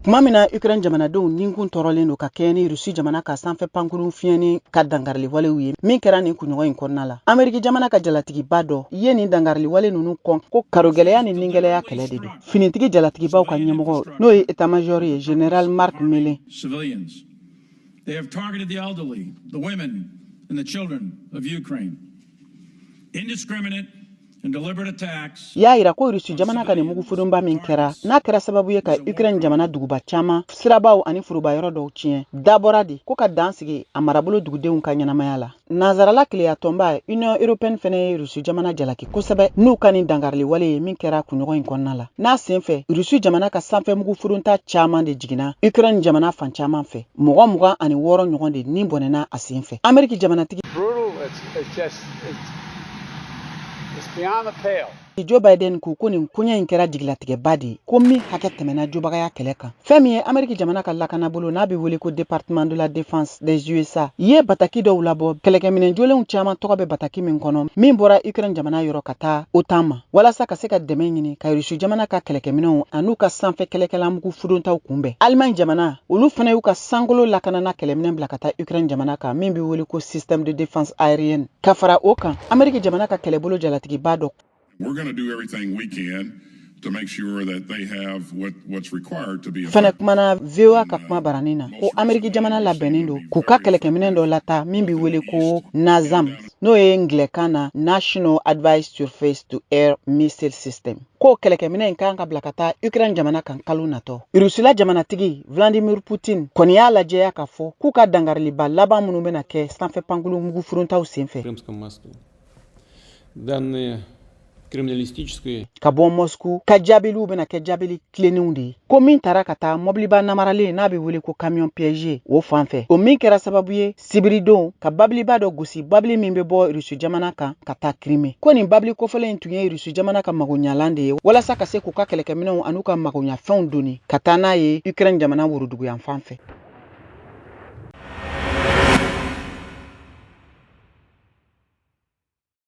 Tuma min na Ukraine jamanadenw ninkun tɔɔrɔlen don ka kɛɲɛ ni Rusi jamana ka sanfɛ pankurun fiyɛni ka dankarili walew ye min kɛra nin kunɲɔgɔn in kɔnɔna la, Ameriki jamana ka jalatigiba dɔ ye nin dankarili wale ninnu kɔn ko karogɛlɛya ni ningɛlɛya kɛlɛ de don. Finitigi jalatigibaw ka ɲɛmɔgɔ, n'o ye état major ye, Général Mark Milley, Civilians. They have targeted the elderly, the women, and the children of Ukraine. Indiscriminate and deliberate attacks y'a yira ko Rusi jamana ka nin mugufurunba min kɛra, n'a kɛra sababu ye ka Ukraine jamana duguba caman sirabaw ani foroba yɔrɔ dɔw tiɲɛ, dabɔra de ko ka dan sigi a marabolo dugudenw ka ɲɛnamaya la. Nanzarala keleya tɔnba Union européenne fɛnɛ ye Rusi jamana jalaki kosɛbɛ n'u ka nin dankarili wale ye min kɛra kunɲɔgɔn in kɔnɔna la. N'a sen fɛ, Rusi jamana ka sanfɛ mugufurunta caman de jiginna Ukraine jamana fan caman fɛ. Mɔgɔ 26 ɲɔgɔn de ni bɔnɛna a sen fɛ. Ameriki jamanatigi Brutal. It's just it's beyond the pale. Joe Biden ko nin koɲɛ in kɛra jigilatigɛba de ye, ko min hakɛ tɛmɛna jobagaya kɛlɛ kan. Fɛn min ye Ameriki jamana ka lakanabolo, n'a bɛ wele ko Département de la Défense des USA, ye bataki dɔw labɔ, kɛlɛkɛminɛn jolenw caman tɔgɔ bɛ bataki min kɔnɔ, min bɔra Ukraine jamana yɔrɔ ka taa OTAN ma, walasa ka se ka dɛmɛ ɲini ka Rusi jamana ka kɛlɛkɛminɛnw an'u ka sanfɛ kɛlɛkɛlamugu fudontaw kunbɛn. Allemagne jamana, olu fana y'u ka sankolo lakanana kɛlɛminɛn bila ka taa Ukraine jamana kan, min bɛ wele ko système de défense aérienne. Ka fara o kan, Ameriki jamana ka kɛlɛbolo jalatigiba dɔ We're going to do everything we can to make sure that they have what's required to be fɛnɛ effective. Kumana VOA ka kuma baranin na ko Ameriki jamana labɛnnen don k'u ka kɛlɛkɛminɛn dɔ lata min bɛ wele ko NASAM, n'o ye ngilɛkan na National Advanced Surface to Air Missile System, ko kɛlɛkɛminɛn in kan ka bila ka taa Ukraine jamana kan kalo natɔ. Rusila jamanatigi Vladimir Putin kɔni y'a lajɛya k'a fɔ k'u ka dangariliba laban minnu bɛna kɛ sanfɛ pankulu mugu furuntaw senfɛ Крымском мосту. Данные криминалистической ka bɔ Moscou ka jaabiliw bɛna kɛ jaabili tilennenw de ye, ko min taara ka taa mɔbiliba namaralen, n'a bɛ wele ko camion piégé, o fan fɛ, o min kɛra sababu ye sibiridon ka babiliba dɔ gosi, babili min bɛ bɔ Rusi jamana kan ka taa Crimée, ko nin babili kofɔlen in tun ye Rusi jamana ka magoɲalan de ye walasa ka se k'u ka kɛlɛkɛminɛnw an'u ka magoɲafɛnw doni ka taa n'a ye Ukraine jamana woroduguyan fan fɛ.